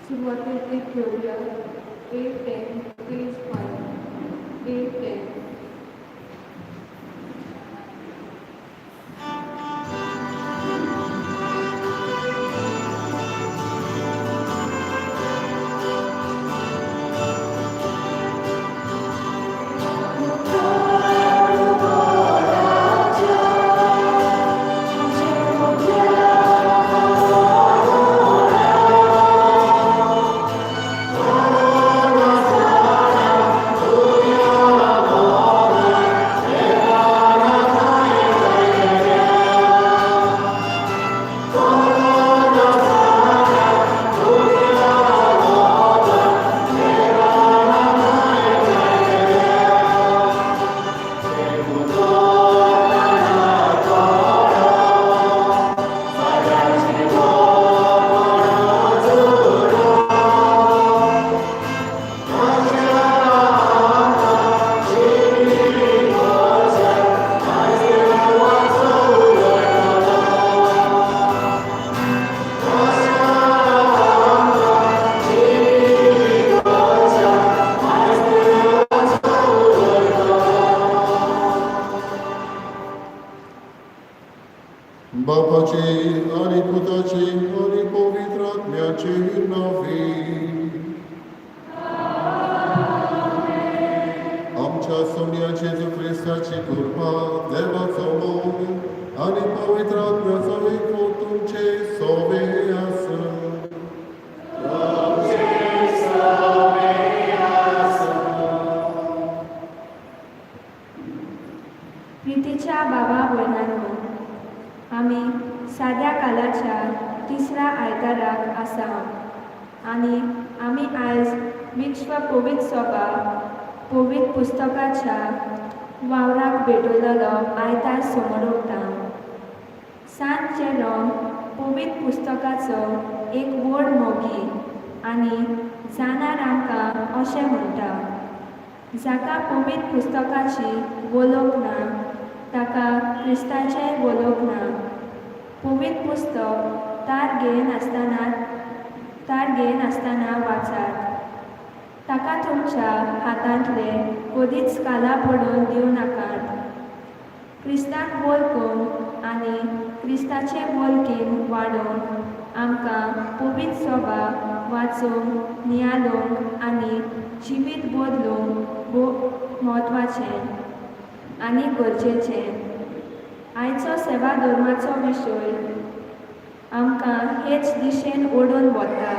सुरवातेक एक घेवया, 810, page 5, 810. बापाचे आणि पुताचे आणि पवित्र आत्म्याचे नावे. आमच्या सोन्या जेजू क्रिस्ताची कृपा, देवाचो मोग आणि पवित्र आत्म्याचो एकवट तुमचे सोवे आसा. प्रितीच्या बाबा भयणांनो, आमी साद्या कालाच्या तिसऱ्या आयताराक आसा आनी आमी आयज विश्व पवित्र सभा पवित्र पुस्तकाच्या वावराक भेटयलेलो आयतार समोर. सांत जेरोम पवित्र पुस्तकाचो एक व्हड मोगी आनी जाणार आमकां अशें म्हणटा, जाका पवित्र पुस्तकाची वळख ना ताका क्रिस्ताचेंय वळख ना. पवित्र पुस्तक तार घेयनासतना वाचात. ताका तुमच्या हातांतले कदीच काला पडून दिवं नाकात. क्रिस्ताक वळखूंक आनी क्रिस्ताचे वळखीन वाडोवंक आमकां पवित्र सभा वाचूंक, नियाळूंक आनी जिवीत बदलूंक भोव म्हत्वाचें आनी गरजेचें. आयचो सेवा धर्माचो विशय आमकां हेच दिशेन ओडून वता.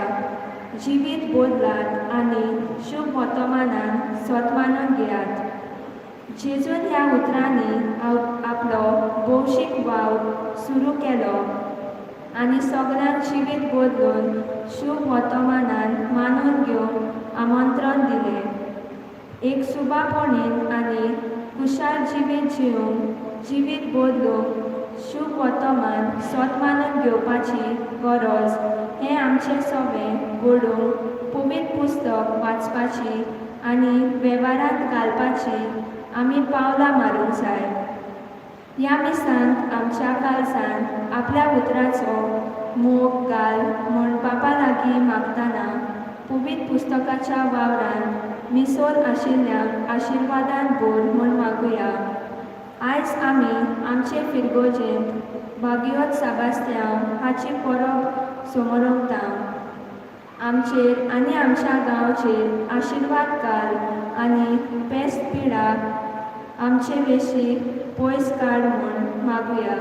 जिवीत बदलात आनी शुभ वर्तमानान सत मानून घेयात. जेजून ह्या उतरांनी आपलो भौशीक वावर सुरू केलो आनी सगळ्यांक जिवीत बदलून शुभ वर्तमानान मानून घेवंक आमंत्रण दिलें. एक सुबापणीन आनी खुशाल जिवीत जिवंक, जिवीत बदलूंक शुभ वर्तमान सत मानून घेवपाची गरज हें आमचें सगळें घडोवंक पवित्र पुस्तक वाचपाची आनी वेव्हारांत घालपाची आमी पावलां मारूंक जाय. ह्या मिसांत आमच्या काळजान आपल्या उतराचो मोग घाल म्हूण बापा लागीं मागतना पवित्र पुस्तकाच्या वावरान मिसोल आशिल्ल्यांक आशिर्वादान भर म्हूण मागुया. आयज आमी आमचे फिरगोजेंत बागियोत साबास्त्यांव हाची परब समोरवता. आमचेर आनी आमच्या गांवचेर आशिर्वाद घाल आनी पेस्त पिडा आमचे वेशी पयस काड म्हूण मागुया.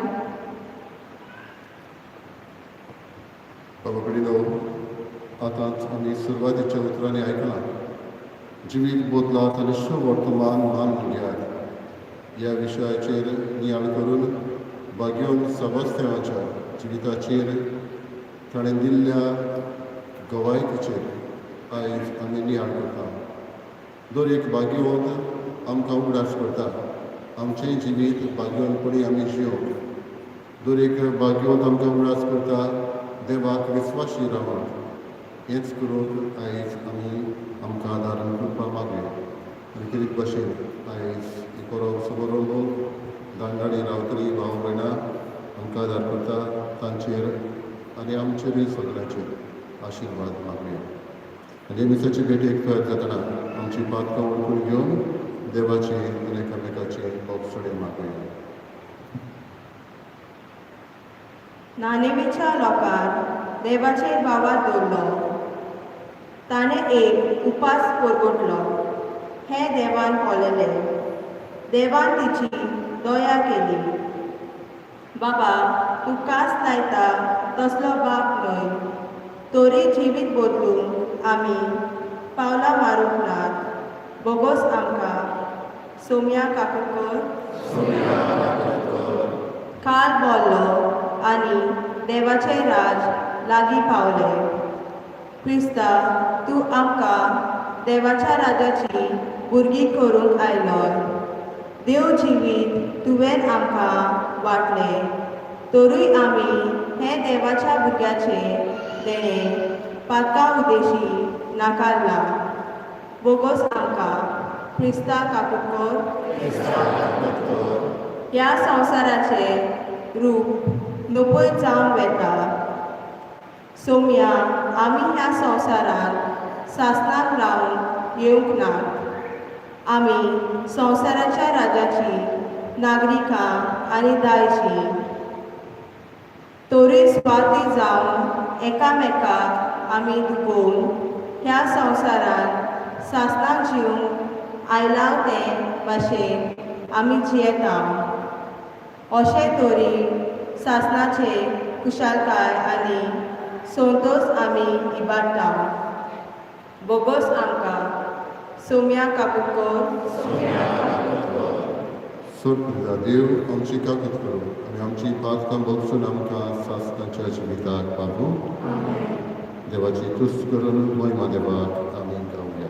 बाबा भयणीनो, आतांच आमी सुरवातीच्या उतरांनी आयकलां, जिवीत बदलात आनी शुभ वर्तमान मानून घेयात. ह्या विशयाचेर नियाळ करून बागयोन सबास्त्यांवाच्या जिविताचेर ताणें दिल्ल्या गवायकीचेर आयज आमी नियाळ करता. दर एक बागयोन आमकां उगडास करता आमचें जिवीत बागयोनपणी आमी जियोवप. दर एक बागयोन आमकां उगडास करता देवाक विस्वाशी रावप. हेंच करूंक आयज आमी आमकां आदारान कृपा मागया आनी कितें भशेन आयज ही परब समोर दांडाणी रावतली भाव भयणां आमकां आदार करता, तांचेर आनी आमचेरूय सगळ्यांचेर. आशिर्वाद मागुया. आनी मिसाची भेटेक तयार जातना आमची पातकां वळखून घेवन देवाची आनी एकामेकाची बोगसणी मागुया. नानेवेच्या लोकांर देवाचेर बावार दवरलो. ताणें एक उपास परगटलो. हें देवान पळयलें. देवान तिची दया केली. बाबा, तूं कास लायता तसलो बाप न्हय, तरी जिवीत बदलूंक आमी पावलां मारूंक नात. बोगोस आमकां. सोम्या काकोडकर. काल बोल्लो आनी देवाचें राज लागीं पावलें. क्रिस्ता, तूं आमकां देवाच्या राजाची भुरगीं करूंक आयलो. देव जिवीत तुवें आमकां वांटलें, तरूय आमी हें देवाच्या भुरग्याचें देणें पातका उदेशी नाकारलां. बोगोस आमकां. क्रिस्ता काकुटकर. ह्या संवसाराचें रूप नपय जावन वेता. सोम्या, आमी ह्या संवसारांत सासणाक रावंक येवंक नात. आमी संवसाराच्या राजाची नागरिकां आनी दायजी. तरूय स्वार्थी जावन एकामेकाक आमी दुखोवन ह्या संवसारांत सासणाक जिवंक आयलां ते भाशेन आमी जियेता. अशें तरी सासणाचे खुशालकाय आनी संतोश आमी इबाडटा. बोगोस आमकां. सोम्या काकुटकर. सोड देव आमची काकूत करूं आनी आमची पातकां भोगसून आमकां सासणाच्या जिविताक पावूं. देवाची तुस्त करून महिमा देवाक आमी गावया.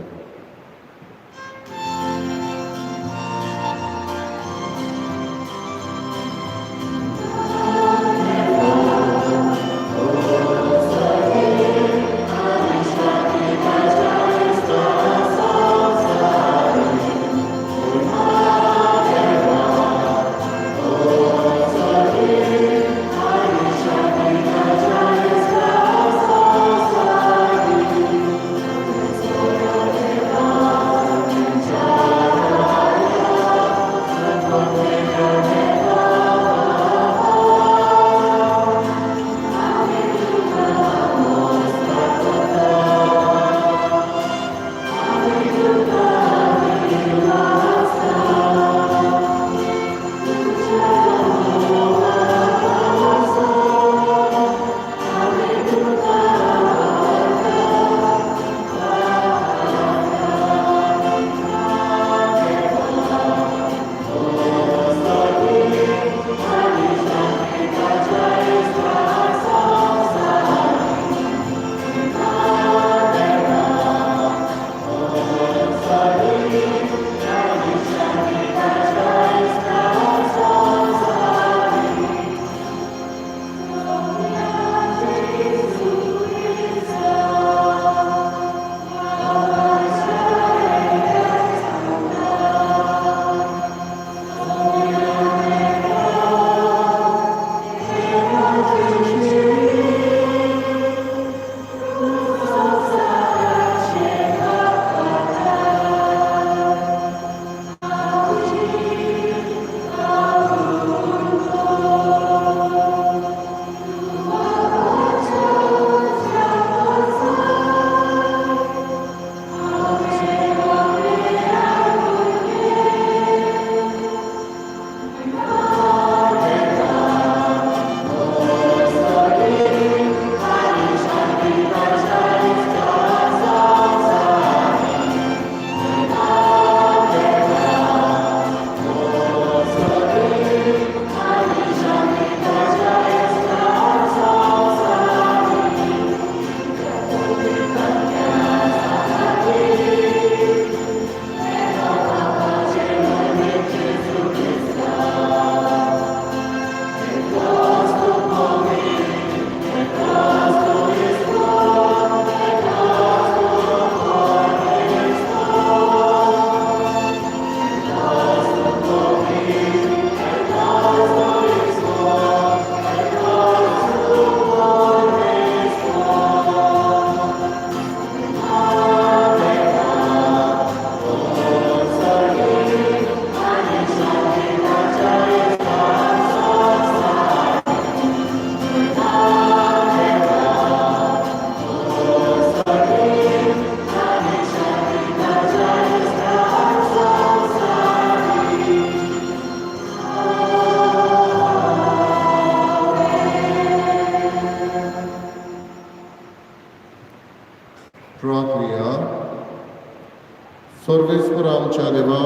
आमच्या देवा,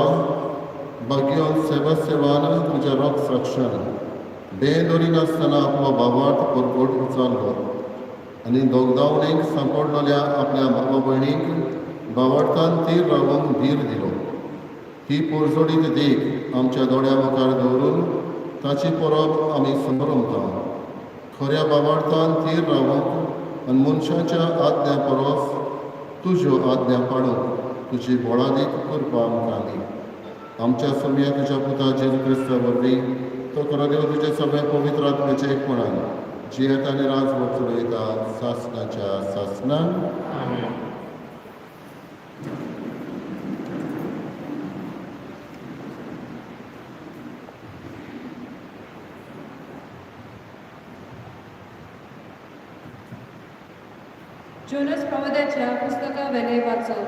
भाग्योन सेवा सेवान तुज्या रोग साक्षान बेदोरिनासतना आपलो भावार्थ परकोट उचारलो आनी दोगदावणेक सांपडलेल्या आपल्या भावा भयणीक भावार्थान तीर रावंक धीर दिलो. ही पोरजोडीत देख आमच्या दोळ्या मुखार दवरून ताची परब आमी समरमता. खऱ्या भावार्थान तीर रावंक आनी मनशाच्या आज्ञा परस तुज्यो आज्ञा पाळूंक तुजी बोळादीक कृपा आमकां दी. आमच्या सोम्या तुज्या पुता जेजू क्रिस्ता वरवीं तो खरो देव तुज्या सगळ्या पवित्र आत्म्याच्या एकपणान जियेता आनी राजवट चलयता सासनाच्या सासनान. जोनस प्रवादाच्या पुस्तका वेलें वाचप.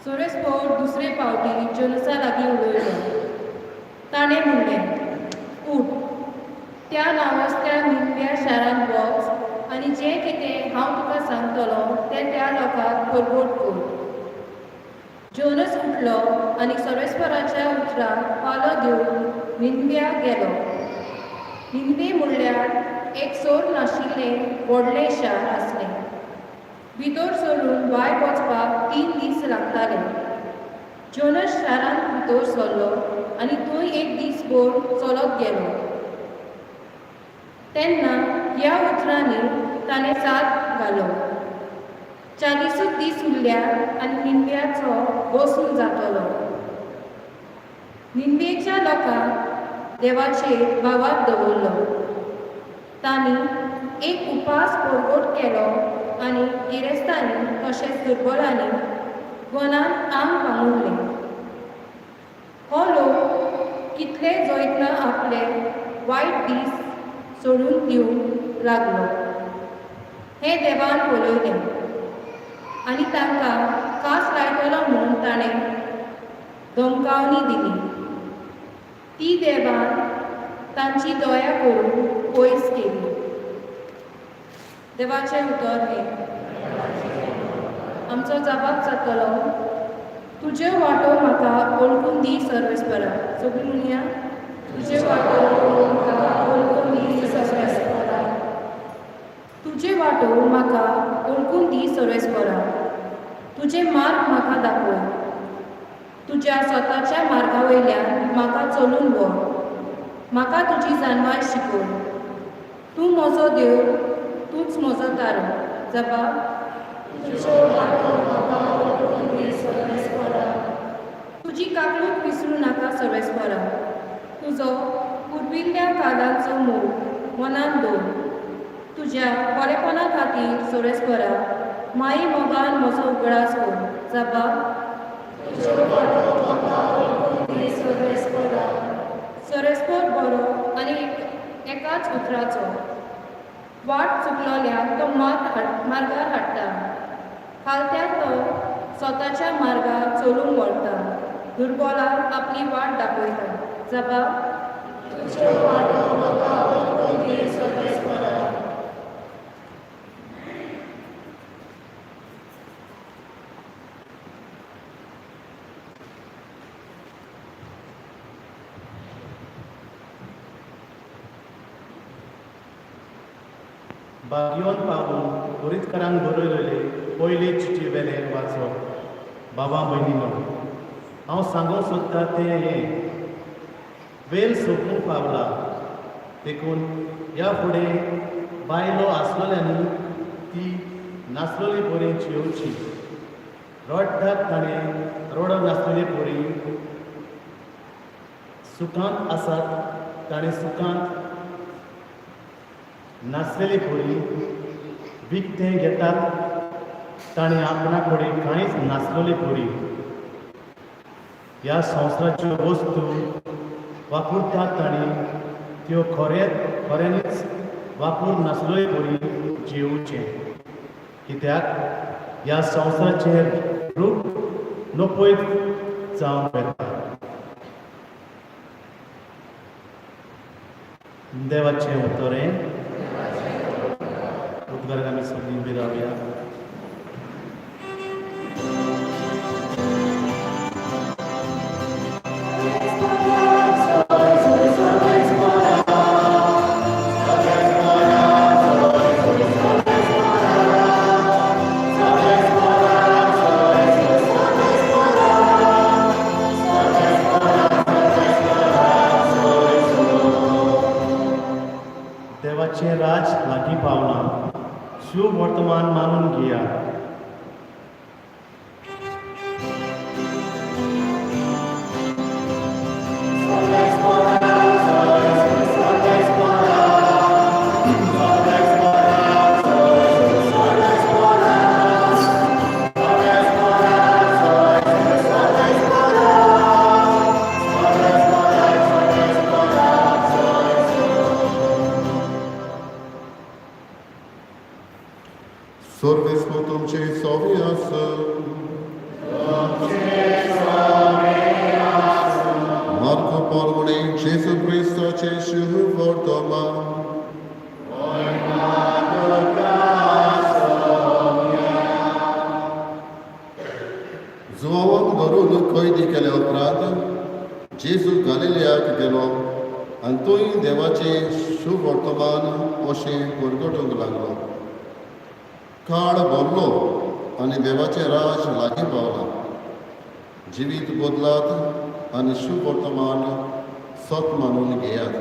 सोरेस्पोर दुसरे पावटी जोनसा लागीं उलयलो. ताणें म्हणलें, उठ, त्या नांवाजत्या निमव्या शारांत वच आनी जें कितें हांव तुका सांगतलो तें त्या लोकांक परगट कर. जोनस उठलो आनी सर्वेस्पराच्या उतराक पालो दिवन निनव्या गेलो. निनवे म्हणल्यार एक सोर नाशिल्लें व्हडलें शार आसलें. भितर सरून भायर वचपाक 3 दीस लागताले. जोनस शारांत भितर सरलो आनी थंय एक दीस भर चलत गेलो. तेन्ना ह्या उतरांनी ताणें साद घालो, 40 दीस उरल्यार आनी निनव्याचो बसून जातलो. निनवेच्या लोकांक देवाचेर भावार्थ दवरलो. तांणी एक उपास परगट केलो आनी गिरेस्तांनी तशेंच दुर्बलांनी वनांत आंग पांगुरलें. हो लोक कितले जैतना आपले वायट दीस सोडून दिवंक लागलो हें देवान पळयलें आनी तांकां कास लायतलो म्हूण ताणें धमकावणी दिली. ती देवान तांची दया करून पयस केली. देवाचें उतर हें. आमचो जबाब जातलो, तुज्यो वाटो म्हाका वळखून दी सर्वेस्परा. सगळीं म्हणया, तुज्यो वाटो म्हाका वळखून दी सर्वेस्परा. तुजे वाटो म्हाका वळखून दी सर्वेस्परा. तुजे मार्ग म्हाका दाखय. तुज्या स्वताच्या मार्गा वयल्यान म्हाका चलून व्हर. म्हाका तुजी जाणवाय शिकोय. तूं म्हजो देव, तूंच म्हजो तारो. जबाब, तुजी काकलूक विसरूं नाका सर्वेस्परा. तुजो पुर्विल्ल्या काळाचो मोग मनान दवर. तुज्या बरेपणा खातीर सर्वेस्परा माई मोगान म्हजो उगडास कर. जबाब, सर्वेस्पर बरो आनी एकाच उतराचो. वाट चुकलोल्याक तो मार्गार हाडटा. खालत्याक तो स्वताच्या मार्गार चलूंक व्हरता. दुर्बलाक आपली वाट दाखयता. जबाब, बागियोन पावून कोरितकारांक बरयलेले पयले चिटी वेलें वाचप. बाबा भयणीनो, हांव सांगूंक सोदता तें हें, वेल सोंपूंक पावला, देखून ह्या फुडें बायलो आसलेल्यांनी ती नासलेली बरी जियोवची. रडटात ताणें रडो नासलेली बरी, सुखांत आसात ताणें सुखांत नासलेली पोरी, विकतें घेतात ताणें आपणा कडेन कांयच नासलेली पोरी. ह्या संवसाराच्यो वस्तू वापरतात ताणें त्यो खऱ्यांनीच वापर नासलेली पोरी जियोवचें. कित्याक ह्या संवसाराचेर रूप नपयत जावन वता. देवाचें उतर हें. उद्गाराक आमी सगळीं उबी रावया. देवाचें राज लागीं पावलां. शुभ वर्तमान मानून घेयात. सर्वेस्पो तुमचे सोवे आस. मार्को पोरमुणे जेजू क्रिस्ताचे शुभ वर्तमान. जुवांक धरून कैदी केल्या उपरांत जेजू गालिलियाक गेलो आनी थंय देवाचें शुभ वर्तमान अशें परगटूंक लागलो. काळ भरलो आनी देवाचें राज लागीं पावलां. जिवीत बदलात आनी शुभ वर्तमान सत मानून घेयात.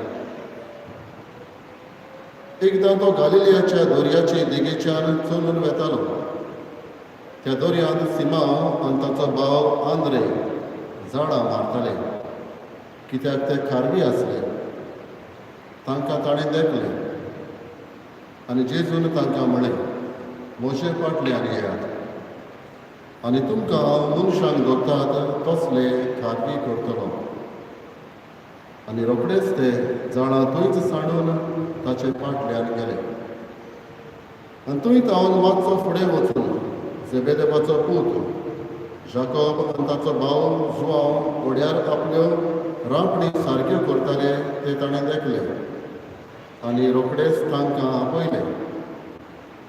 एकदां तो गालिलियाच्या दर्याचे देगेच्यान चलून वेतालो. त्या दर्यांत सिमांव आनी ताचो भाव आंद्रे झाडां मारताले, कित्याक ते खारवी आसले. तांकां ताणें देखले आनी जेजून तांकां म्हळें, म्हजे फाटल्यान येयात आनी तुमकां हांव मनशांक धरतात तसले खारवी करतलो. आनी रोखडेच ते जाणां थंयच सांडून ताचे फाटल्यान गेले. आनी थंय तावन मातसो फुडें वचून जेबेदेवाचो पूत जाकोब आनी ताचो भाव जुवांव घोड्यार आपल्यो रांपणी सारक्यो करताले ते ताणें देखले आनी रोखडेच तांकां आपयले.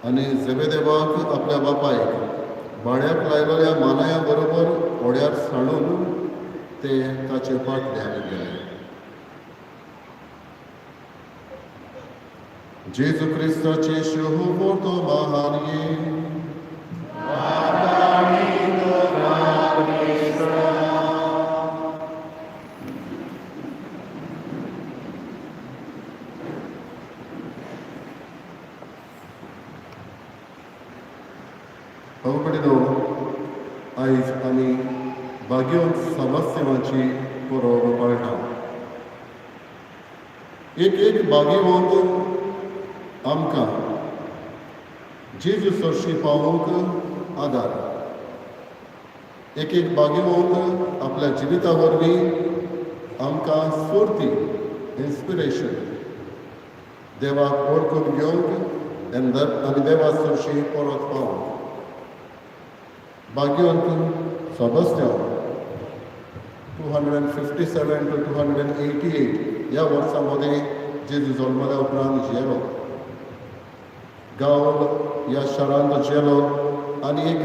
आनी जेबेदेवाक आपल्या बापायक भाड्याक लायलेल्या मानाया बरोबर घोड्यार सांडून ते ताचे फाटल्यान गेले. जेजू क्रिस्ताचे शुभ वर्तमान. भाव, आयज आमी भाग्यवंत समस्यवांची परब पाळटा. एक एक भाग्यवंत आमकां जेजू सरशी पावोवंक आदार. एक एक भाग्यवंत आपल्या जिविता वरवीं आमकां स्फूर्ती, इन्स्पिरेशन, देवाक वळखून घेवंक आनी देवा सरशी परत पावोवंक. भाग्यवंत Sebastian 257 to 288 ह्या वर्सां मदें जेजू जल्मल्या उपरांत जियेलो. गांव ह्या शारांत जियेलो आनी एक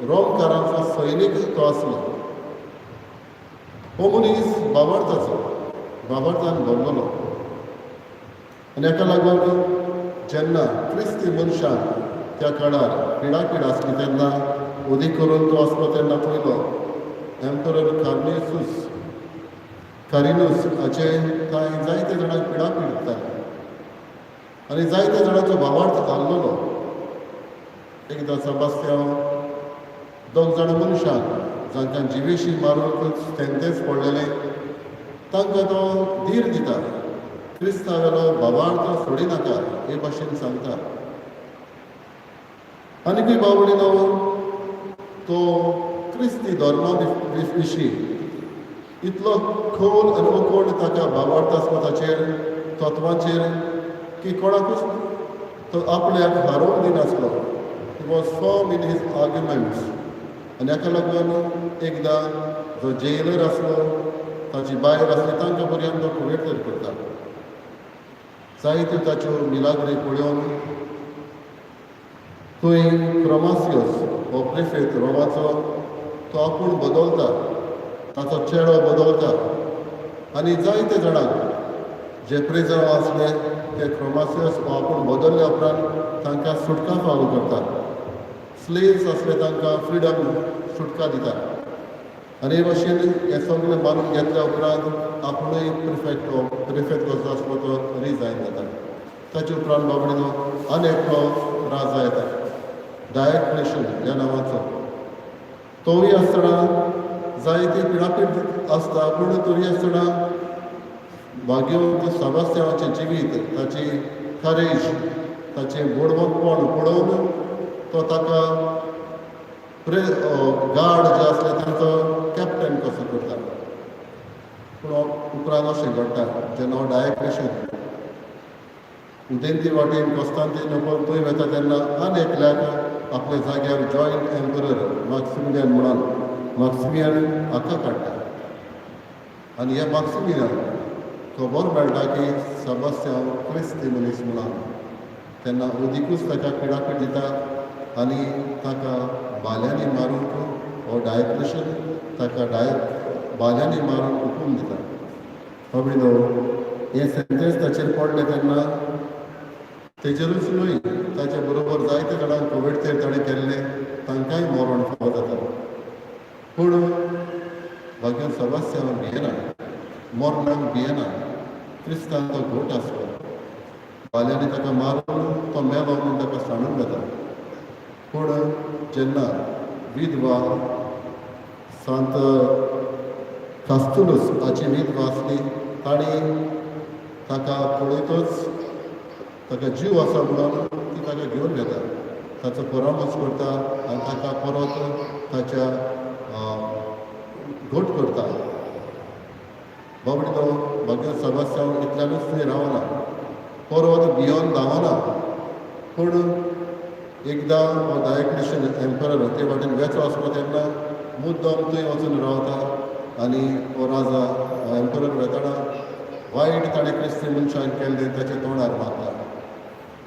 रोमकारांचो सैनीक तो आसलो. हो मनीस बाबार्थाचो, बाबार्थान भरलेलो आनी हाका लागून जेन्ना क्रिस्ती मनशान त्या काळार पिडापीड आसली तेन्ना अदीक करून तो आसलो तेन्ना पयलो एम्परर कार्नेसूस कारिनूस हाचे कांय जायते जाणांक पिडापीड दिताले आनी जायते जाणांचो भावार्थ घाल्लेलो. एकदां सेबास्त्यांव दोग जाण मनशांक जांकां जिवेशी मारूंक तेंतेच पडलेले तांकां तो धीर दिता, क्रिस्तावेलो भावार्थ सोडिनाका हे भाशेन सांगता. आनीकूय बावडीनो तो क्रिस्ती धर्मा विशीं इतलो खोल आनी उकोड ताका भावार्थ आसलो ताचेर तत्वांचेर की कोणाकूच तो आपल्याक हारोवन दिनासलो. He was firm in his arguments. आनी हाका लागून एकदां जो जेलर आसलो, ताची बायल आसली, तांकां पर्यंत तो कुवेटर करता. जायत्यो ताच्यो मिलाग्री पळोवन थंय क्रोमासियस हो प्रिफेत रोमाचो तो आपूण बदलता, ताचो चेडो बदलता आनी जायते जाणांक जे प्रिजनर आसले ते क्रोमासियस हो आपूण बदलल्या उपरांत तांकां सुटका फावो करता. स्लेव्स आसले तांकां फ्रिडम, सुटका दिता. आनी हे भाशेन हें सगळें मानून घेतल्या उपरांत आपुणूय प्रिफेक्ट, प्रिफेक्ट कसो आसलो तो रिजायन जाता. ताचे उपरांत बाबडीनो आनी एकलो राजा येता, डायक्लेशन ह्या नांवाचो. तोवूय आसतना जायती पिडापीड आसता, पूण तरी आसतना भाग्यवंत सेबास्त्यांवाचें जिवीत, ताची करेज, ताचें बोडवंतपण पळोवन तो ताका गार्ड जे आसले तांचो कॅप्टन कसो करता. पूण उपरांत अशें घडटा, जेन्ना हो डायक्लेशन उदेंती वाटेन कॉन्स्तांतिनोपल थंय वता तेन्ना आनी एकल्याक आपल्या जाग्यार जॉयंट एम्परर माक्सिमिलियन म्हणून माक्सिमियन हाका काडटा. आनी ह्या माक्सिमिलियन खबर मेळटा की सेबास्त्यांव क्रिस्ती मनीस म्हणून, तेन्ना अदिकूच ताका पिडापीड दिता आनी ताका भाल्यांनी मारूंक हो डायक्लेशन ताका भाल्यांनी मारूंक हुकूम दिता. बाबडीनो, हें सेंटेन्स ताचेर पडलें तेन्ना तेजेरूच न्हय, ताचे बरोबर जायते जाणांक कोविडचेर ताणें केल्लें, तांकांय मरण फावो जाता. पूण भाग्य सेबास्त्यांव भियेना, मरणाक भियेना. क्रिस्तान तो घट आसलो. भाल्यांनी ताका मारून तो मेलो म्हूण ताका सांडून वता. पूण जेन्ना विधवा सांत कास्तुलूस हाची विधवा आसली, ताणी ताका पळयतच ताका जीव आसा म्हणून ती ताका घेवन घेता, ताचो परामर्श करता आनी ताका परत ताच्या घट करता. बाबडी तो भाग्य सेबास्त्यांव इतल्यानूच थंय रावना, परत भियोन धांवना. पूण एकदां हो डायक्लेशन एम्परर ते वाटेन वेचो आसलो तेन्ना मुद्दम थंय वचून रावता आनी हो राजा एम्परर वेतना वायट ताणें क्रिस्ती मनशांक केल्लें ताच्या तोंडार मारता.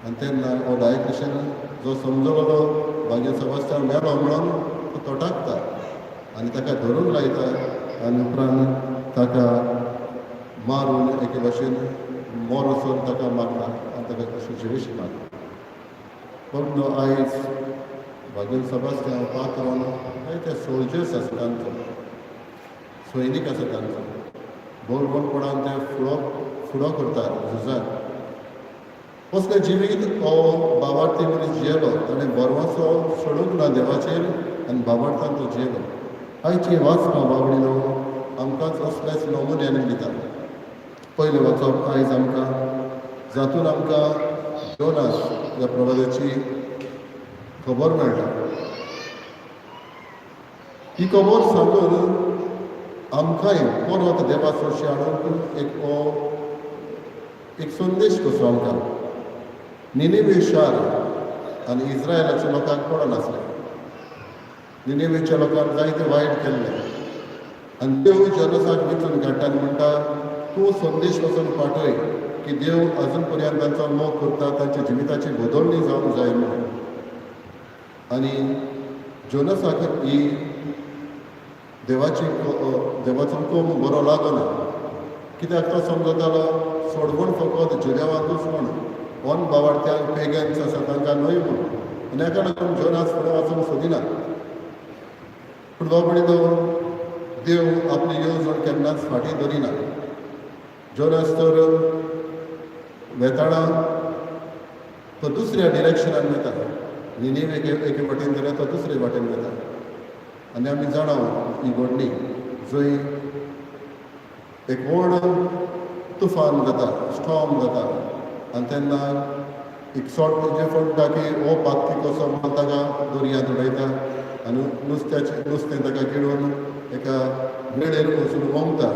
आनी तेन्ना हो डायक्लेशन जो समजलो भाग्य सेबास्त्यांव मेलो म्हणून, तो तटाकता आनी ताका धरून लायता आनी उपरांत ताका मारून एके भाशेन मरोसर ताका मारता आनी ताका कशें जिवेशी मारता. पूण आयज भाग्य सेबास्त्यांव पात्रान जायते सोल्जर्स आसा तांचो, सैनीक आसा तांचो, बरोबरपणान ते फुडो फुडो करतात झुजाक. कसलें जिवीत हो बाबार्थी मनीस जियेलो, ताणें बरवासो सोडूंक ना देवाचेर आनी बाबार्थान तो जियेलो. आयची वाचपां बाबडीनो आमकांच असलेच नमुन्यांनी दिता. पयलें वाचप आयज आमकां जातून आमकां जोनास ह्या प्रवादाची खबर मेळटा. ही खबर सांगून आमकांय परत देवा सरशी हाडूंक एक हो एक संदेश कसो आमकां. निनेवे शार आनी इस्रायलाच्या लोकांक पडनासलें. निनेवेच्या लोकांक जायते वायट केल्लें आनी देव जोनासाक विचून काडटा आनी म्हणटा, तूं संदेश वचून पाठय की देव अजून पर्यंत तांचो मोग करता, तांच्या जिविताची बदलणी जावंक जाय म्हणून. आनी जोनसाक ही देवाची देवाचो हुकूम बरो लागना, कित्याक तो समजतालो सोडवण फकत जुदेवांकूच म्हूण, ऑन बावार्थ्यांक पेगन्स आसा तांकां न्हय म्हूण. आनी हाका लागून जोनास फुडें वचूंक सोदिना. पूण बाबडी देव आपली येवजण केन्नाच फाटीं धरिना. जोनास तर वेताळा तो दुसऱ्या डिरेक्शनान वता. निनेवे एके एके वाटेन जाल्यार तो दुसरे वाटेन वता. आनी आमी जाणा ही घडणी, जंय एक व्हड तुफान जाता, स्टॉर्म जाता आनी तेन्ना एक सोट जे म्हणटा की हो पातकी कसो म्हणून ताका दर्यांत उडयता आनी नुस्त्याचें नुस्तें ताका गिळून एका वेळेर वचून ओंकता.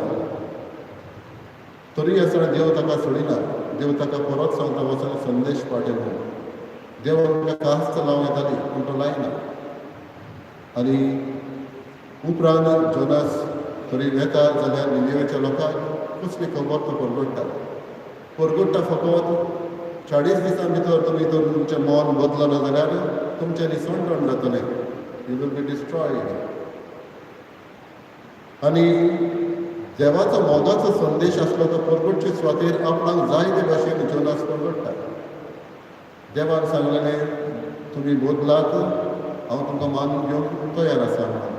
तरी आसतना देव ताका सोडिना. देव ताका परत सांगता, वचून संदेश पाठय म्हणून. देवान ताका कास्त लावं येताली, पूण तो लायना. आनी उपरांत जोनास तरी वेता जाल्यार निनेवेच्या लोकांक कसली खबर तो परगट्टा, परगट्टा फकत 40 दिसां भितर तुमी तर तुमचें मन बदलना जाल्यार तुमचें निसणटण जातलें, you will be destroyed. आनी देवाचो मोगाचो संदेश आसलो तो परगटचे सुवातेर आपणाक जाय ते भाशेन जोनास परगट्टा. देवान सांगलेलें तुमी बदलात, हांव तुमकां मानून घेवंक तयार आसा म्हणून.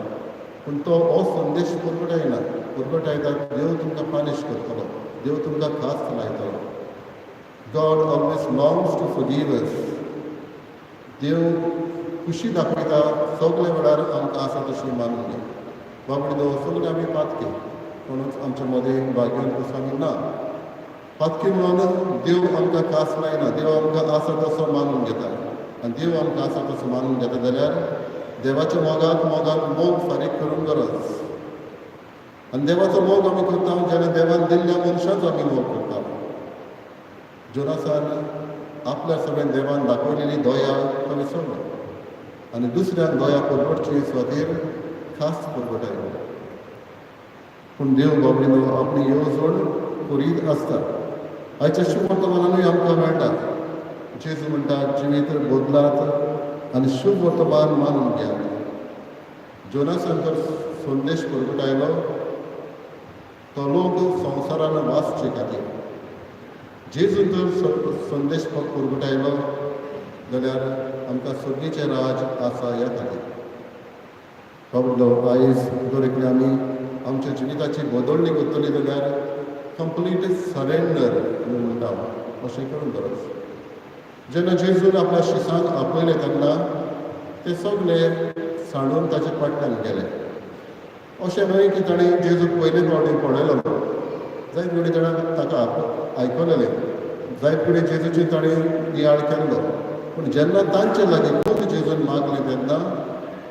पूण तो हो संदेश परगटायना. परगटायता देव तुमकां पानिश करतलो, देव तुमकां खास्त लायतलो. God always longs to forgive us. देव खुशी दाखयता सगळे वेळार आमकां आसा तशी मानून घे. बाबडी सगळे आमी पातके, कोणूच आमच्या मदें भाग्यवंत कसो आमी ना. पातकी म्हणून देव आमकां कास लायना. देव आमकां आसा तसो मानून घेता आनी देव आमकां आसा तसो मानून घेता जाल्यार देवाच्या मोगाक मोगाक मोग फारीक करूंक गरज. आनी देवाचो मोग आमी करता जेन्ना देवान दिल्ल्या मनशाचो आमी मोग करता. जोनासान आपल्या सगळ्यां देवान दाखयलेली दया तो विसरलो आनी दुसऱ्याक दया परवडची स्वातीर खास परगटायलो. पूण देव बाबडीनो आपली येवजण करीत आसता. आयच्या शुभ वर्तमानानूय आमकां मेळटा. जेजू म्हणटा, जिवीत बदलात आनी शुभ वर्तमान मानून घेयात. जोनासान तर संदेश परगटायलो तो लोक संवसारान वाचचे खातीर. जेजून जर संदेश परगटायलो जाल्यार आमकां सर्गीचें राज आसा ह्या खातीर. बाबडो, आयज दर एकले आमी आमच्या जिविताची बदलणी करतली जाल्यार कंप्लीट सरेंडर आमी म्हणटा अशें करूंक गरज. जेन्ना जेजून आपल्या शिसांक आपयले तेन्ना ते सगळे सांडून ताचे फाटल्यान गेले. अशें न्हय की ताणें जेजूक पयले फावटी पळयलो. जायत कडेन ताणें ताका आयकलेलें, जायत कडेन जेजूची ताणें नियाळ केल्लो. पूण जेन्ना तांचे लागीं खूब जेजून मागलें तेन्ना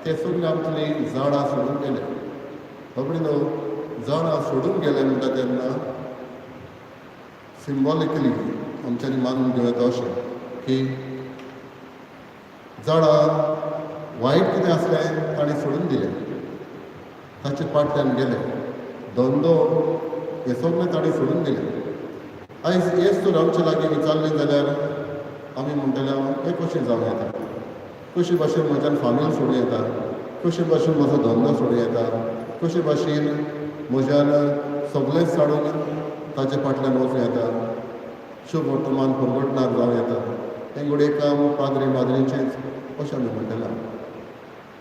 ते सगळे आमतली झाडां सोडून गेले. बाबडी न्हू, झाडां सोडून गेले म्हणटा तेन्ना सिम्बॉलिकली आमच्यांनी मानून घेवं येता अशें की झाडां वायट कितें आसलें ताणें सोडून दिलें, ताचे फाटल्यान गेले. धंदो हें सगळें ताणें सोडून दिलें. आयज हेच तर आमचे लागीं विचारलें जाल्यार आमी म्हणटले, हें कशें जावं येता? कशे भाशेन म्हज्यान फामील सोडूं येता? कशे भाशेन म्हजो धंदो सोडूं येता? कशे भाशेन म्हज्यान सगळेंच साडून ताचे फाटल्यान वचूं येता, शुभ वर्तमान परगटणार जावं येता? हें घडये काम पाद्री माद्रींचेंच अशें आमी म्हणटले.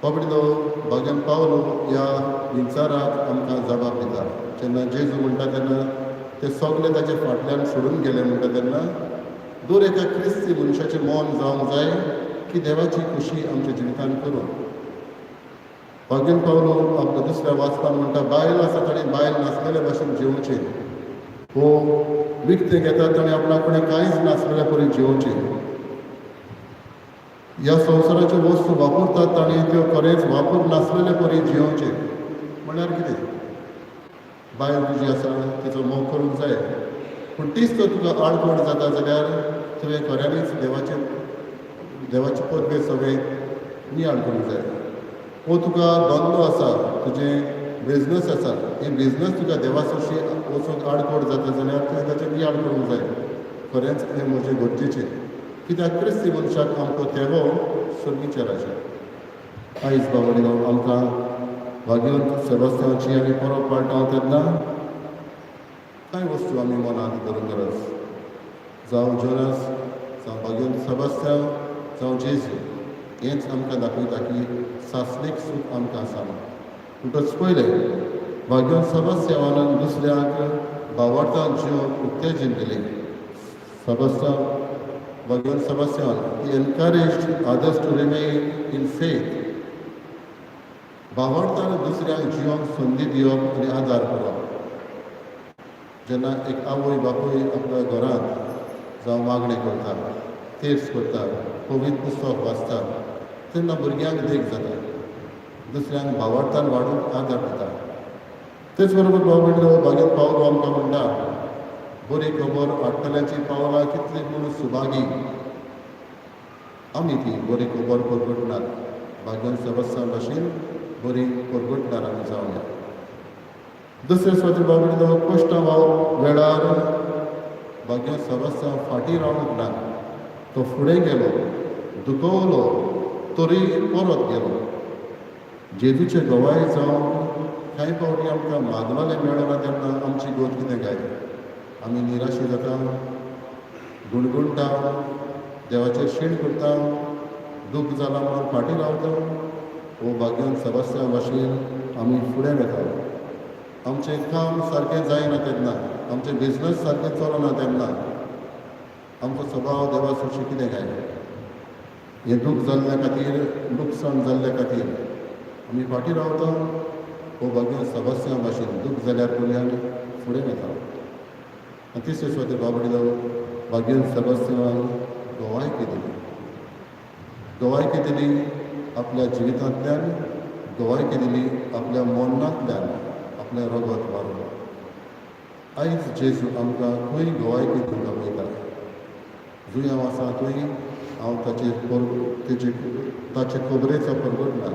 बाबडीनो, भाग्यान पावलो ह्या विचाराक आमकां जबाब दिता. जेन्ना जेजू म्हणटा तेन्ना ते सगळे ताचे फाटल्यान सोडून गेले म्हणटा तेन्ना दर एका क्रिस्ती मनशाचें मन जावंक जाय की देवाची खुशी आमच्या जिवितान करूं. भाग्यान पावलो आपल्या दुसऱ्या वाचपान म्हणटा, बायल आसा ताणें बायल नासलेले भाशेन जिवचें, हो विकतें घेता ताणें आपणा कडेन कांयच नासलेल्या परी जिवचें, ह्या संवसाराच्यो वस्तू वापरतात ताणें त्यो खरेंच वापर नासलेले परी जिवचें. म्हणल्यार कितें? बायल तुजी आसा तिचो मोग करूंक जाय, पूण तीच तर तुका आडखळ जाता जाल्यार तुवें खऱ्यांनीच देवाचे देवाचे पदवे सगळें नियाळ करूंक जाय. वो तुका धंदो आसा, तुजें बिजनस आसा, हे बिजनस तुका देवा सरशी वचूंक आडखळ जाता जाल्यार तुवें ताचें नियाळ करूंक जाय. खरेंच हें म्हजें गरजेचें, कित्याक क्रिस्ती मनशाक आमकां तेवो सर्गीच्या राजा. आयज बाबा आमकां भाग्यवंत सेबास्त्यांवाची आमी परब पाळटा तेन्ना कांय वस्तू आमी मनांत धरूंक गरज. जावं जोनस, जावं भाग्यवंत सेबास्त्यांव, जावं जेजू, हेंच आमकां दाखयता की सासणीक सूख आमकां आसा. म्हणटच पयलें, भाग्यवंत सेबास्त्यांवान दुसऱ्यांक भावार्थान जिवंक उत्तेजन दिलें. सेबास्त्यांव, भाग्यवंत सेबास्त्यांवान, he encouraged others to remain in faith. भावार्थान दुसऱ्यांक जिवंक संदी दिवप आनी आदार करप. जेन्ना एक आवय बापूय आपल्या घरांत जावं मागणें करता, तेर्स करता, पवित्र पुस्तक वाचता तेन्ना भुरग्यांक देख जाता, दुसऱ्यांक भावार्थान वाडूंक आदार दिता. तेच बरोबर भाव भयणीनो, भाग्यवंत पावलो आमकां म्हणटा, बरी खबर हाडटल्याची पावलां कितली म्हूण सुभागी. आमी ती बरी खबर परगटणार भाग्यवंत सेबास्त्यांवा भाशेन बरी परगटणार आमी जावया. दुसरे सुवातेर भाव भयणीनो, कश्टां वेळार भाग्यवंत सेबास्त्यांव फाटीं रावूंक ना. तो फुडें गेलो, दुखवलो तरी परत गेलो. जेजूचे गवाय जावंक कांय फावटी आमकां मागलेलें मेळना तेन्ना आमची गत कितें काय? आमी निराशी जाता, गुणगुणटा, देवाचेर शीण करता, दूख जाला म्हणून फाटीं रावता? वो भाग्यवंत सेबास्त्यांवा भाशेन आमी फुडें वता? आमचें काम सारकें जायना तेन्ना, आमचें बिजनस सारकें चलना तेन्ना आमचो स्वभाव देवा सरशी कितें काय? हें दूख जाल्ल्या खातीर, लुकसाण जाल्ल्या खातीर आमी फाटीं रावता हो भाग्य सबास्या भाशेन दूख जाल्यार पर्यान फुडें वता. आनी तिसरे सुवातेर बाबडीलो भाग्यन सेबास्तियान गवायकी दिली. गवायकी दिली आपल्या जिवितांतल्यान, गवायकी दिली आपल्या मरणांतल्यान, आपल्या रगत मारून. आयज जेजू आमकां खंय गवायकी दिवंक आपयता? जंय हांव आसा थंय हांव ताचेर तेजे ताचे खबरेचो परगटना.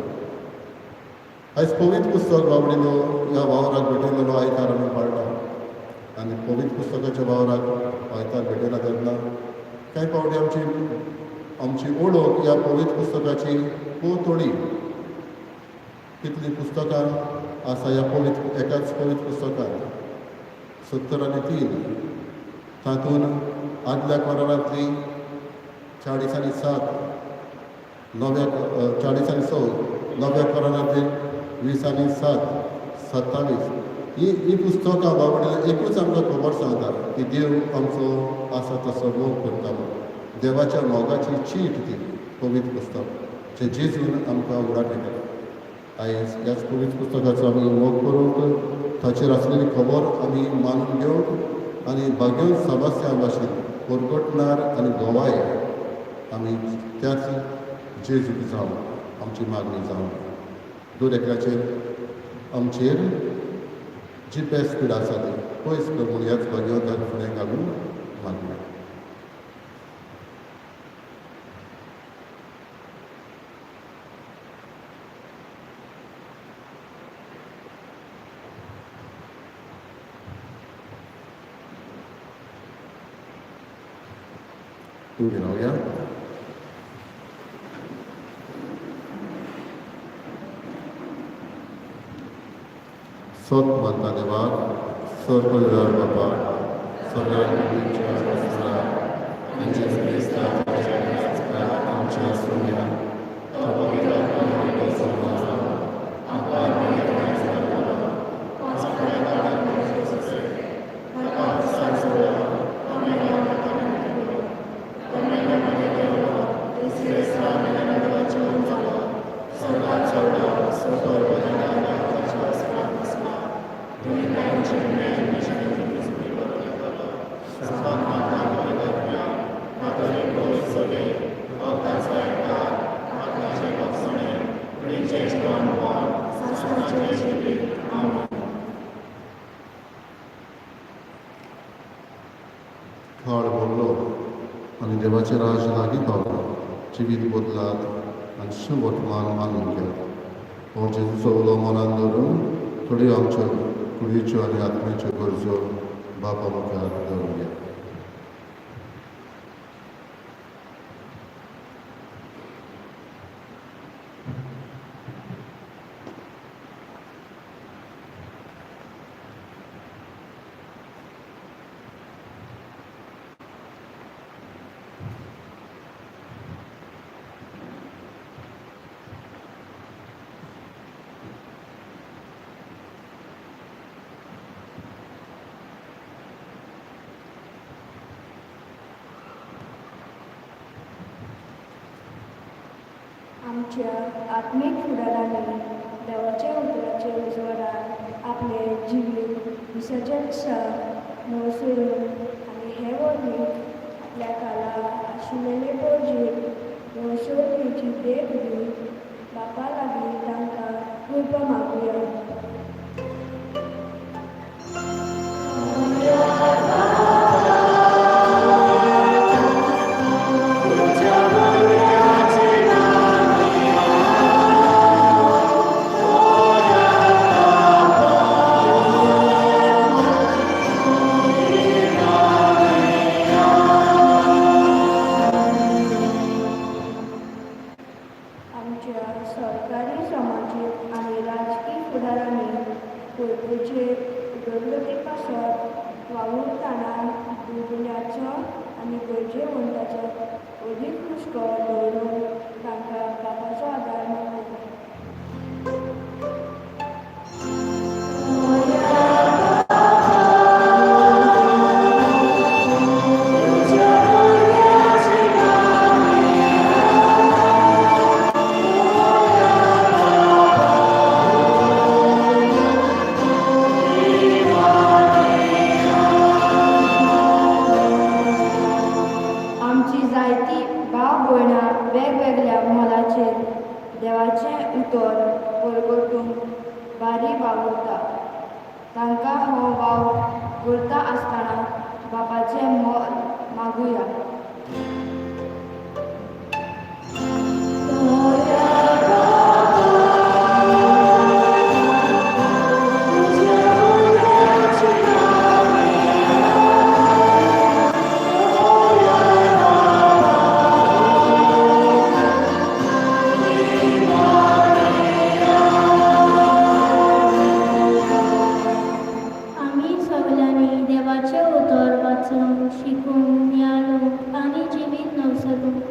आयज पवित्र पुस्तक बाबडीलो ह्या वावराक भेटयलेलो आयतार आमी पाळटा आनी पवित्र पुस्तकाच्या वावराक आयतार भेटयला तेन्ना कांय फावटी आमची आमची ओळख ह्या पवित्र पुस्तकाची खूब थोडी. कितलीं पुस्तकां आसा ह्या पवित्र एकाच पवित्र पुस्तकांत? 73. तातूंत आदल्या करारांतली 47, नव्या 46, नव्या करारांतली 20 आनी 7, 27. ही ही पुस्तकां बाबडीं एकूच आमकां खबर सांगता की देव आमचो आसा तसो मोग करता म्हणून. देवाच्या मोगाची चीट ती पवित्र पुस्तक जें जेजून आमकां उडाट केलें. आयज ह्याच पवित्र पुस्तकाचो आमी मोग करूंक, ताचेर आसलेली खबर आमी मानून घेवंक आनी भाग्यवंत सबास्या भाशेन परगटणार आनी गवाय आमी त्याच जेजूक जावं आमची मागणी जावं. दर एकल्याचेर आमचेर जी पेस्त पिडा आसा ती पयस कर म्हूण ह्याच भाग्यवंताक फुडें घालून मागया. उबी रावया. सत मानता देवाक, सर्व बापा, सगळ्या कुडीच्या आनी जेजू क्रिस्ताच्या आमच्या सोन्या तो पवित्र आत्म्याचो सहवास, काळ भरलो आनी देवाचें राज लागीं पावलो. जिवीत बदलात आनी सुवर्तमान मानून घेयात. हो जेजूचो उलो मनान धरून थोड्यो आमच्यो कुडीच्यो आनी आत्म्याच्यो गरजो बापा मुखार दवरुया. आमच्या आत्मीक फुडारांनी देवाच्या उतराच्या उजवाडान आपलें जिवीत दिसाच्या दिसा नवसरून आनी हे वरवीं आपल्या काला आशिल्ले परजेक नवसरणेची देख दिवन बापा लागीं तांकां कृपा मागुया. आमच्या सरकारी, समाजीक आनी राजकी फुडारांनी परजेचे उदरगती पासत वावुरतना दुर्बुल्याचो आनी गरजेवंताचो अदीक हुस्को दवरून तांकां बापाचो आदार मागुया. वावुरता. तांकां हो वावर करता आसतना बापाचें मोल मागुया. आमी सगल्यांनी देवाचें उतर वाचूंक, शिकूंक, नियाळूंक आनी जिवीत नवसरूंक,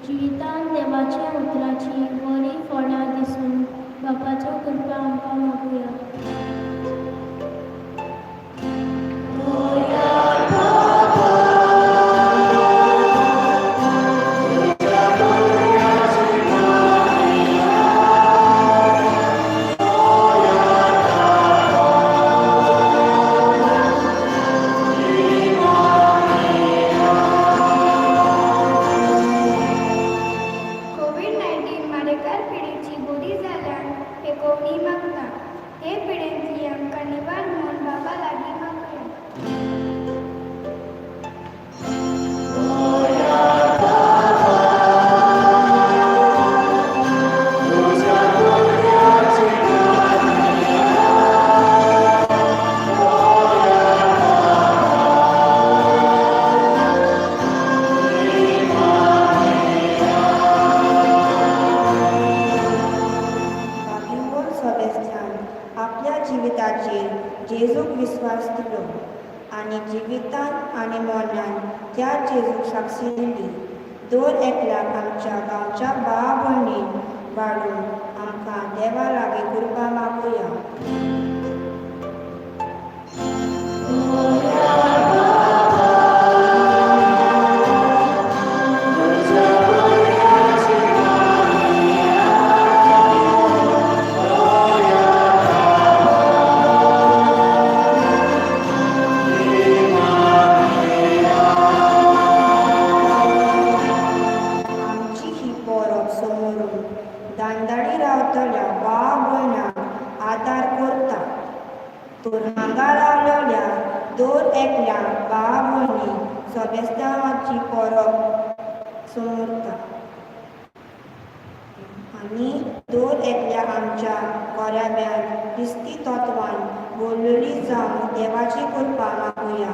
जिवितांत देवाच्या उतराचीं बरीं फळां दिसूंक बापाचो कृपा आमकां मागुया. कोवीड-19 मारेकार पिडेची बरी जाल्यान हेकोवणी मागता. हे पिडेंतली आमकां निवार म्हूण बाबा लागीं मागुया. बाकीमोल सॉबेस्त्यान आपल्या जिविताचेर जेजूक विस्वास दिलो आनी जिवितान आनी मरणान त्या जेजूक साक्षी दिली. दर एकल्याक आमच्या गांवच्या भाव भयणीन वाडून आमकां देवा लागीं कृपा मागुया. आमची ही परब समोरून दांदाडी रावतल्या भाव भयणांक आदार करता. तर हांगा रावलेल्या दर एकल्या भाव भयणी सोबेस्तांवाची परब समोरता आनी दर एकल्या आमच्या गोऱ्याब्यान क्रिस्ती तत्वान बोल्लेली जावन देवाची कृपा मागुया.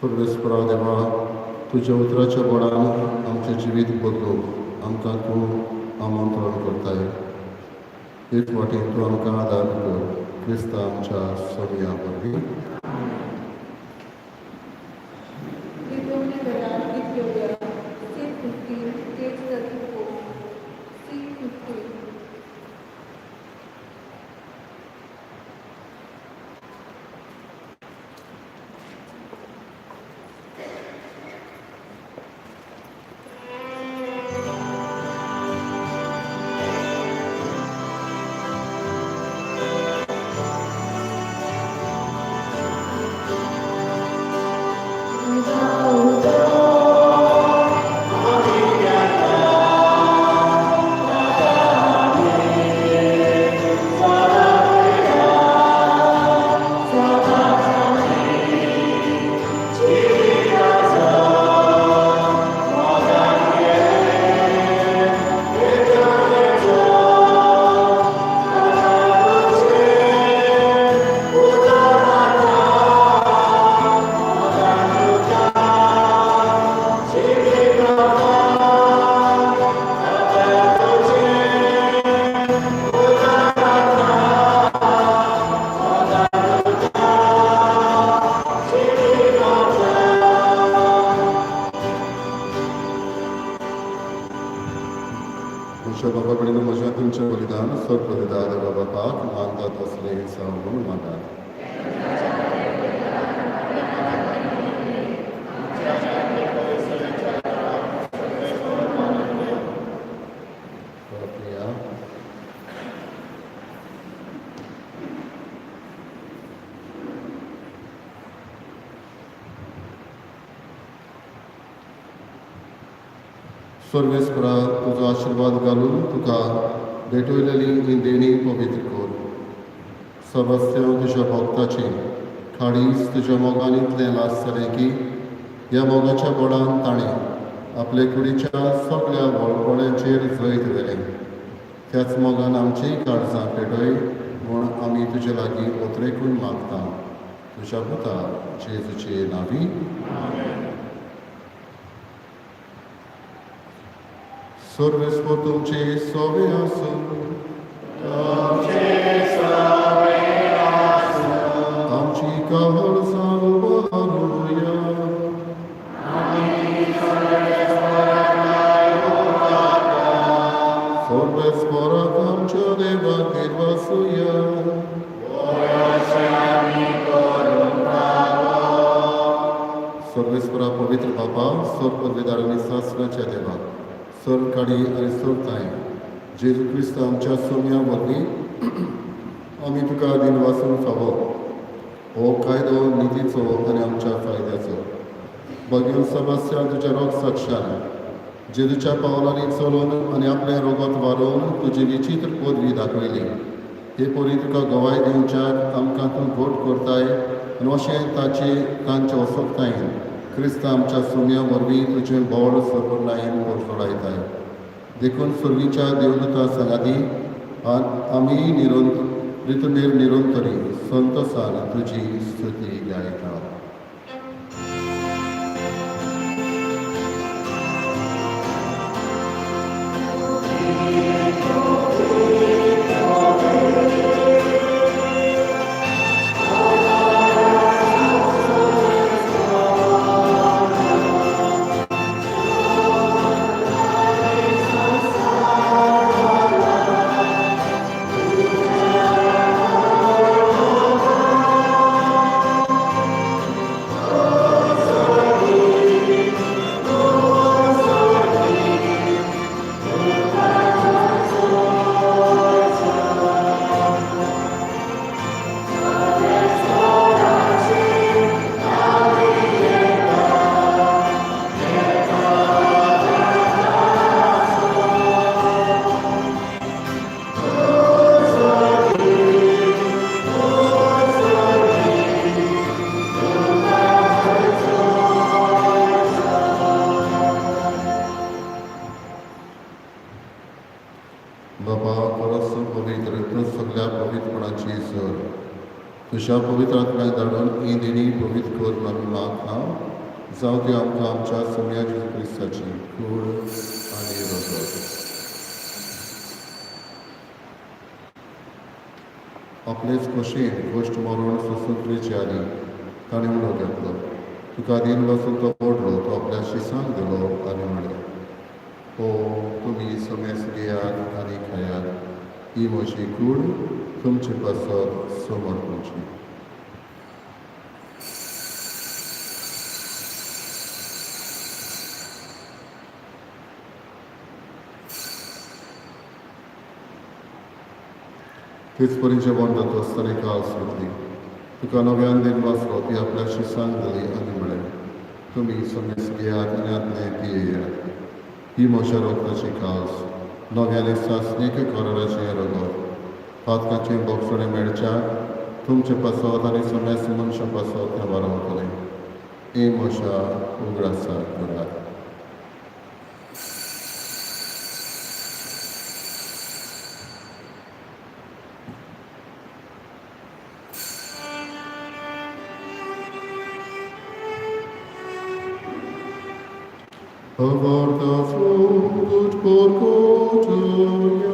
सर्वेस्परा देवा, तुज्या उतराच्या बळान आमचें जिवीत बदलूंक आमकां तूं आमंत्रण करताय. हे वाटेन तूं आमकां आदार कर, क्रिस्ता आमच्या सोमया वरवीं. रितवणी दलान गीत घेवया. C15, page 34, C15. म्हज्या बाबा कडेन म्हज्या तुमचें बलिदान सर्व बलिदान देवा बापाक मानतात असलें जावं म्हणून मानात. सर्वेस्परा तुजो आशिर्वाद घालून तुका भेटवलेली ही देणी पवित्र कर. सबस्त्यांव तुज्या भक्ताचें खाडीस तुज्या मोगान इतलें लासतलें की ह्या मोगाच्या बळान ताणें आपले कुडीच्या सगळ्या वळवळ्यांचेर जैत व्हेलें. त्याच मोगान आमचीय काळजां पेटय म्हूण आमी तुजे लागीं ओतरेकून मागता, तुज्या पुता जेजूचे नांवी. सर्वेस्पर तुमचे सोवे आसूं. आमची कहल सांबारुया. सर्वेस्पराक आमच्या देवाक निर्वासुया. सर्वेस्परा पवित्र बापा, सर्व पदवीदार आनी सासणाच्या देवा, सर्व काडी आनी सर्व ताय, जेजू क्रिस्त आमच्या सोम्या वरवीं आमी तुका दिनवासून फावो हो कायदो नितीचो आनी आमच्या फायद्याचो. बगेन समस्या तुज्या रोग साक्षान जेजूच्या पावलांनी चलोवन आनी आपलें रोगत वारोवन तुजी विचित्र पदवी दाखयली. हे परी तुका गवाय दिवच्याक आमकां तूं घोट करताय आनी अशें ताचे तांचे असोकतायेन क्रिस्त आमच्या सोम्या वरवीं तुजें बळ सपूर्णायेन पोरजोडायताय. देखून सुर्गीच्या देवदूता सांगाती आमी निरंत रितुमेर निरंतरी संतोसान तुजी स्तुती गायता. बाबा परस पवित्र तूं सगळ्या पवित्रपणाची सर, तुज्या पवित्र आत्म्याक धाडून ही देणी पवित्र कर आमी मागता, जावं ती आमकां आमच्या सोम्या जेजू क्रिस्ताची कूड आनी रगत. आपलेच खोशयेन गोश्ट मरण सोसूंक क्रिचे आदी ताणें उलो घेतलो. तुका दिन बसून तो पडलो, तो आपल्या शिसांक दिलो आनी म्हणलें, ओ तुमी समेस घेयात आनी खायात, ही म्हजी कूड तुमचे पासत समर्पणची. तेच परी जेवण जाता आसतना कास घेतली, तुका नव्यान दिन वाचलो, ती आपल्या शिसांक दिली आनी म्हणलें, तुमी समेस घेयात आनी आतलें पियेयात, ही म्हज्या रगताची कास, नव्याने सासणीक कराराचें रगत, पातकाचें बोगसणें मेळच्याक तुमचे पासत आनी समेस्त मनशां पासत तें वारावतलें. हे म्हज्या उगडासाक करात. Avarda frugut porcotuia.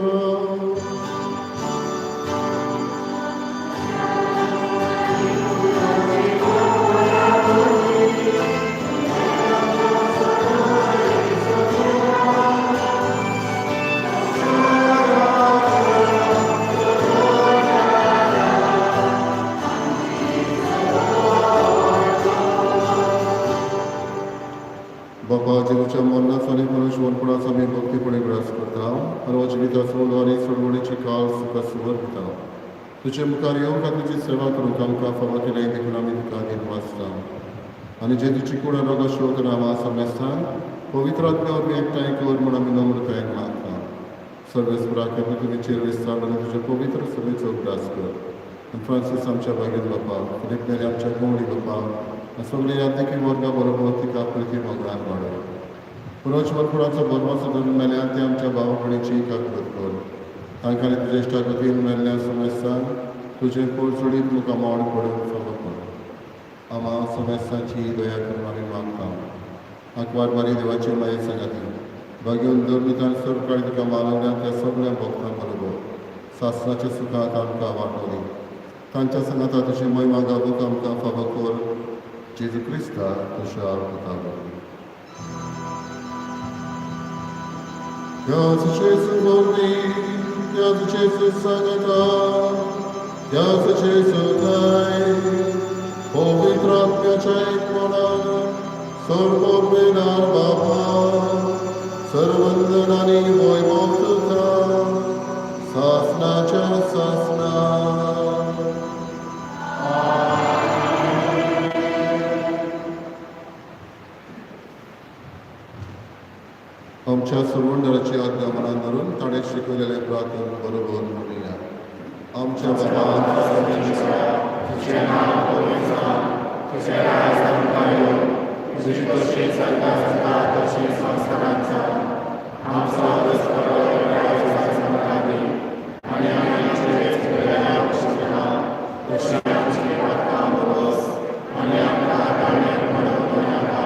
बापा जेजूच्या मरणाचो आनी पुनर्जिवनपणाचो आमी भक्तीपणी उगडास करता आनी हो जिविताचो उलो आनी चळवळीची काळ तुका समर्पिता. तुजे मुखार येवंक आनी तुजी सेवा करूंक आमकां फावो केलें देखून आमी तुका दिनवासता. आनी जेजूची कूड आनी रोगां नांवां समेस्तांक पवित्र आत्म्या वरवीं एकठांय कर म्हूण आमी नम्रतायेन मागता. सर्वेस्पराक तुमी विस्तार आनी तुज्या पवित्र सभेचो उगडास कर आनी फ्रांसीस आमच्या भागीर बापा, फिलीप नेरी आमच्या गवळी बापा आनी सगळे यादनिकी वर्गा बरोबर तिका प्रिती मोगान वाडय. पुरोज वरकुडाचो भरवंसो धरून मेल्या ते आमच्या भाव भयणीची काकूळट कर. तांकां तुज्या इश्टागतीन मेल्ल्या समेस्तांक तुजें पोरचोडीत मुखार मोड पडून फावो कर. आमा समेस्तांची दया करून आमी मागता. आंकवार मारी देवाचे माये सांगाती भाग्योन धर्मितान सर्व तुका मानवल्या त्या सगळ्या भक्तां बरोबर सासणाच्या सुखांत आमकां वांटोली. तांच्या सांगाता तुजी महिमा गावूंक आमकां फावो कर. जेजू क्रिस्ता तुज्या पुता वरवीं. त्याच जेजू वरवीं, त्याच जेजू सांगाता, त्याच जेजू ठांय, पवित्र आत्म्याच्या एकपणान सर्व वेणार बाबा, सर्वंदन आनी वैभव तुका सासनाच्या सासना. आमच्या सर्वंदराची आज्ञा मनान धरून ताणें शिकवलेलें प्रार्थन बरोबर म्हणुया. आमच्या बाबा, तुझें नांव पवित्र जावं, तुजें राज आमकां येवं, तुजी तशी स्वर्गांत जाता तशी संवसारांत जावं. आमचो दिसपडो आयज आमकां दी आनी आमी आमचे चुकलेल्यांक शिकना तशी आमची पातकां भरोस आनी आमकां ताणें पडोवं नाका,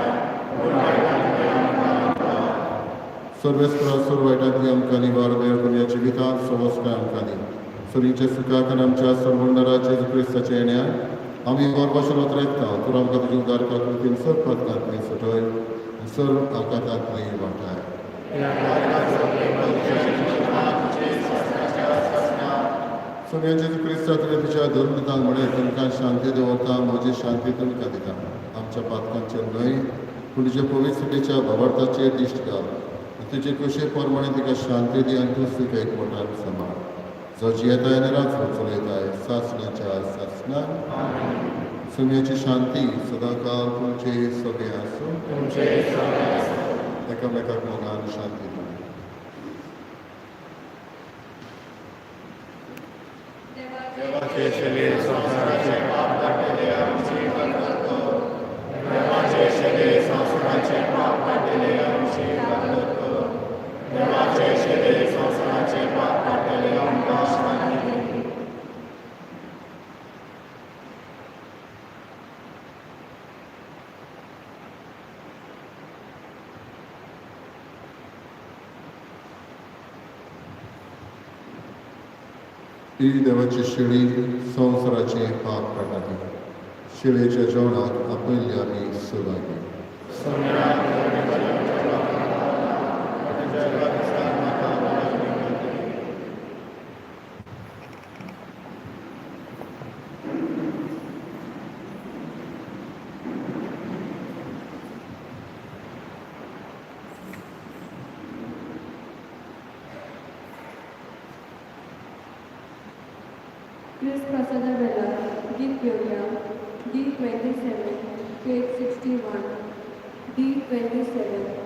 पूण वायटांतल्यान आमकां वाटाय. सर्वेस्परा सर्व वायटांतली आमकां निवार मेळ करून ह्या जिवितांत सवस्काय आमकां दी. सुरींच्या सुखाक आनी आमच्या सर्वंदरा जेजू क्रिस्ताच्या येण्यान आमी गर्भाशेन उतरायता. तूं आमकां तुज्या उदार काकृतीन सर्व पातकांतली सुटय आनी सर्व आकातांतली वाटाय. सोम्या जेजू क्रिस्ता, तुवें तुज्या धर्मदूतांक म्हणें, तुमकां शांती दवरता, म्हजी शांती तुमकां दिता. आमच्या पातकांचेर न्हय पूण तुज्या पवित्रतेच्या भावार्थाचेर दिश्ट घाल आनी तुजे कशे प्रमाणे तिका शांती दी आनी तूं तिका एकवटान सांबाळ, जो जियेताय आनी राजवट चलयताय सासणाच्या सासणान. सुम्याची शांती सदांकाल तुमचे सगळे आसूं. तुमचे सगळे आसूं. एकामेकाक मोगान शांती दिवं. देवाचे शेले संवसाराचे पाप काडटले आमची काकूळट कर. देवाचे शेले संवसाराचे पाप काडटले आमची काकूळट कर. देवाचे शेले संवसाराचे पाप काडटले आमकां शांती दी. ही देवाची शेळी संवसाराचे पाप काडटा ती. शेळयेच्या जेवणाक आपयल्ले आमी सहभागी. सोम्या, तुज्या दिसता म्हाका बरें. क्रिस्त प्रसादा वेला गीत घेवया. D 27, page 61, D 27.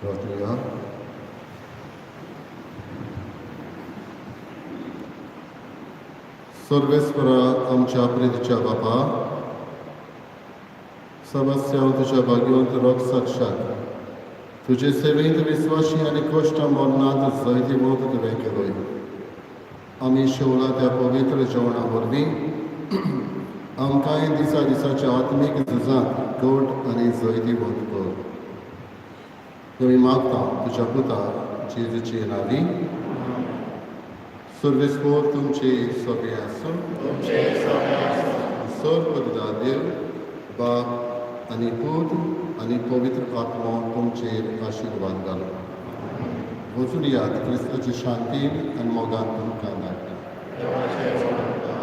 प्रार्थुया. सर्वेस्परा आमच्या प्रितीच्या बापा, समस्या तुझ्या भाग्यवंत रोग साक्षात तुझे सेवेंत विस्वाशी आनी कश्ट मरणांत जैतिवंत तुवें केलोय. आमी शेवला त्या पवित्र जेवणा वरवीं आमकांय दिसा दिसाच्या आत्मीक झुजांत घट आनी जैतिवंत कर. आमी मागता तुज्या पुता जेजूचे नांवी. सर्वेस्पोर तुमचे सगळे आसूं. तुमचे सगळे आसूं. सर्व देव बाप आनी पूत आनी पवित्र आत्मो तुमचेर आशिर्वाद घालूं. वचून यात. क्रिस्ताची शांतीन आनी मोगान तुमकां धाडटा. देवाचे